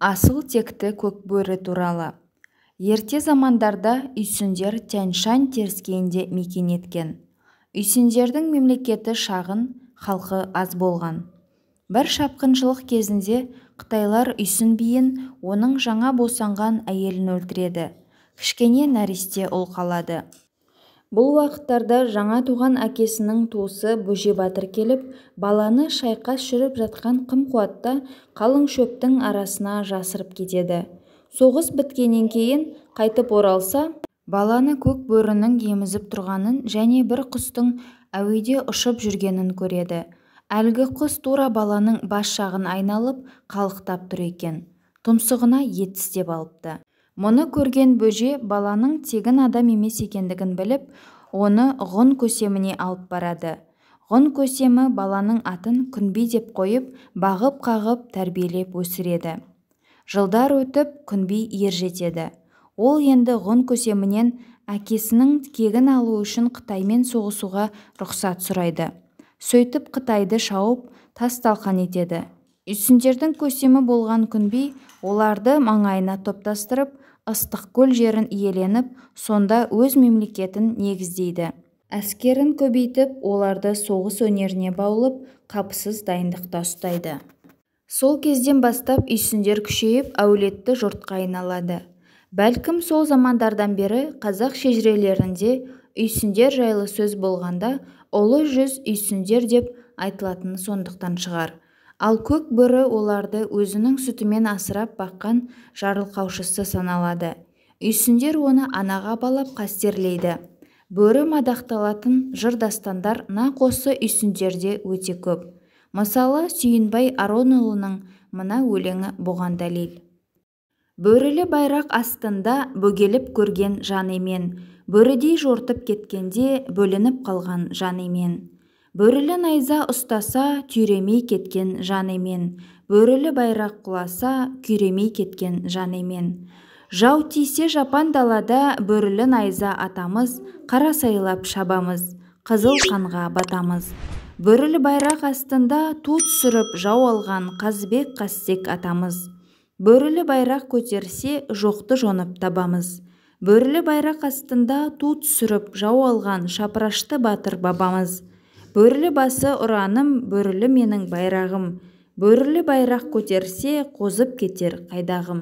Асыл текті көкбөрі туралы. Ерте замандарда үйсіндер Тянь-Шань теріскейінде мекен еткен. Үйсіндердің мемлекеті шағын, халқы аз болған. Бір шапқыншылық кезінде қытайлар үйсін биін, оның жаңа босанған әйелін өлтіреді. Кішкене нәресте ұл қалады. Бұл уақыттарда жаңа туған әкесінің туысы Бөже батыр келіп, баланы шайқас жүріп жатқан қым-қуатта қалың шөптің арасына жасырып кетеді. Соғыс біткеннен кейін қайтып оралса, баланы көк бөрінің емізіп тұрғанын және бір құстың әуеде ұшып жүргенін көреді. Әлгі құс тура баланың бас жағын айналып, қалықтап тұр екен. Тұмсығына ет тістеп алыпты. Мұны көрген Бөже баланың тегін адам емес екендігін біліп, оны ғұн көсеміне алып барады. Ғұн көсемі баланың атын Күнби деп қойып, бағып-қағып, тәрбиелеп өсіреді. Жылдар өтіп, Күнби ер жетеді. Ол енді ғұн көсемінен әкесінің кегін алу үшін Қытаймен соғысуға рұқсат сұрайды. Сөйтіп Қытайды шауып, тас-талқан етеді. Үйсіндердің көсемі болған Күнби оларды маңайына топтастырып, Ыстықкөл жерін иеленіп, сонда өз мемлекетін негіздейді. Әскерін көбейтіп, оларды соғыс өнеріне баулып, қапысыз дайындықта ұстайды. Сол кезден бастап үйсіндер күшейіп, әулетті жұртқа айналады. Бәлкім, сол замандардан бері қазақ шежірелерінде үйсіндер жайлы сөз болғанда ұлы жүз үйсіндер деп айтылатыны сондықтан шығар. Ал көк бөрі оларды өзінің сүтімен асырап баққан жарылқаушысы саналады. Үйсіндер оны анаға балап қастерлейді. Бөрі мадақталатын жыр-дастандар нақ осы үйсіндерде өте көп. Мысалы, Сүйінбай Аронұлының мына өлеңі бұған дәлел. Бөрілі байрақ астында бөгеліп көрген жан емен, бөрідей жортып кеткенде бөлініп қалған жан емен. Бөрілі найза ұстаса, түйремей кеткен жан емен, бөрілі байрақ құласа, күйремей кеткен жан емен. Жау тисе жапан далада бөрілі найза атамыз, қара сайлап шабамыз, қызыл қанға батамыз. Бөрілі байрақ астында ту түсіріп жау алған Қазыбек Қастек атамыз. Бөрілі байрақ көтерсе, жоқты жонып табамыз. Бөрілі байрақ астында ту түсіріп жау алған Шапырашты батыр бабамыз. Бөрілі басы ұраным, бөрілі менің байрағым. Бөрілі байрақ көтерсе, қозып кетер қайдағым.